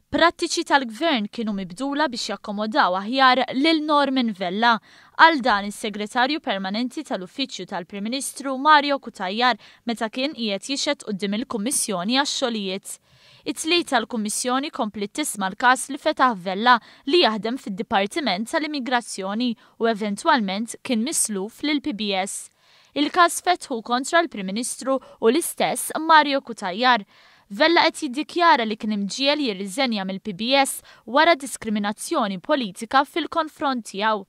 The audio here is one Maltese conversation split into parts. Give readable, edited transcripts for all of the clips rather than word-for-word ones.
Prattiċi tal-Gvern kienu mibdula biex jakkomodaw aħjar lil Norman Vella. Qal dan is-Segretarju Permanenti tal-Uffiċċju tal-Prim Ministru Mario Cutajar meta kien qiegħed jixhed quddiem il-Kummissjoni għax-Xogħlijiet. It-Tlieta l-Kummissjoni kompliet tisma' l-każ li fetaħ Vella li jaħdem fid-Dipartiment tal-Immigrazzjoni u eventwalment kien misluf lill-PBS. Il-każ fetħu kontra l-Prim Ministru u l-istess Mario Cutajar. Vella qed jiddikjara li kien imġiegħel jirriżenja mill-PBS wara diskriminazzjoni politika fil-konfront tiegħu.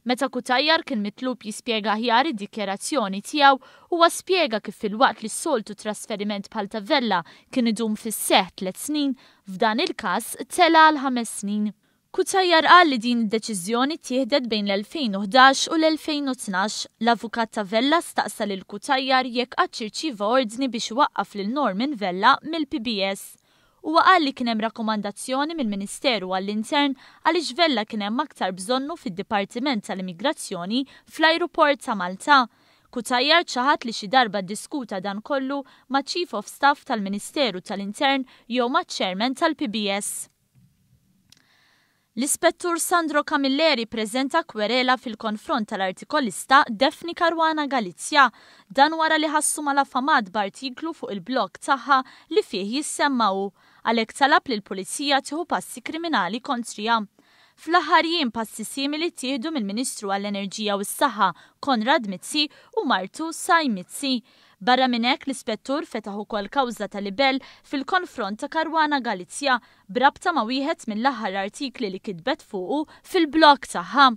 Meta Cutajar kien mitlub jispjega aħjar id-dikjarazzjoni tiegħu, huwa spjega kif filwaqt li s-soltu trasferiment bħal ta' Vella kien idum fis-seħħ tlett snin, f'dan il-każ tela' għal ħames snin. Cutajar qal li din id-deċiżjoni ttieħdet bejn l-2011 u l-2012. L-avukat ta' Vella staqsa lil Cutajar jekk qattx irċieva ordni biex iwaqqaf lil Norman Vella mill-PBS. Huwa qal li kien hemm rakkomandazzjoni mill-Ministeru għall-Intern għaliex Vella kien hemm aktar bżonnu fid-Dipartiment tal-Immigrazzjoni fl-Ajruport ta' Malta. Cutajar ċaħad li xi darba ddiskuta dan kollu maċ-Chief of Staff tal-Ministeru tal-Intern jew maċ-Chairman tal-PBS. L-Ispettur Sandro Camilleri ppreżenta kwerela fil-konfront tal-artikolista Daphne Caruana Galizia. Dan wara li ħassu malafamat b'artiklu fuq il-blog tagħha li fih jissemma hu. Għalhekk talab lill-Pulizija tieħu passi kriminali kontriha. Fl-aħħar jiem passi simili ttieħdu mill-Ministru għall-Enerġija u s-Saħħa Konrad Mizzi u martu Sai Mizzi. Barra minn hekk l-Ispettur fetaħ ukoll kawża ta' libell fil-konfront ta' Caruana Galizia b'rabta ma' wieħed mill-aħħar artikli li kitbet fuqu fil-blog tagħha.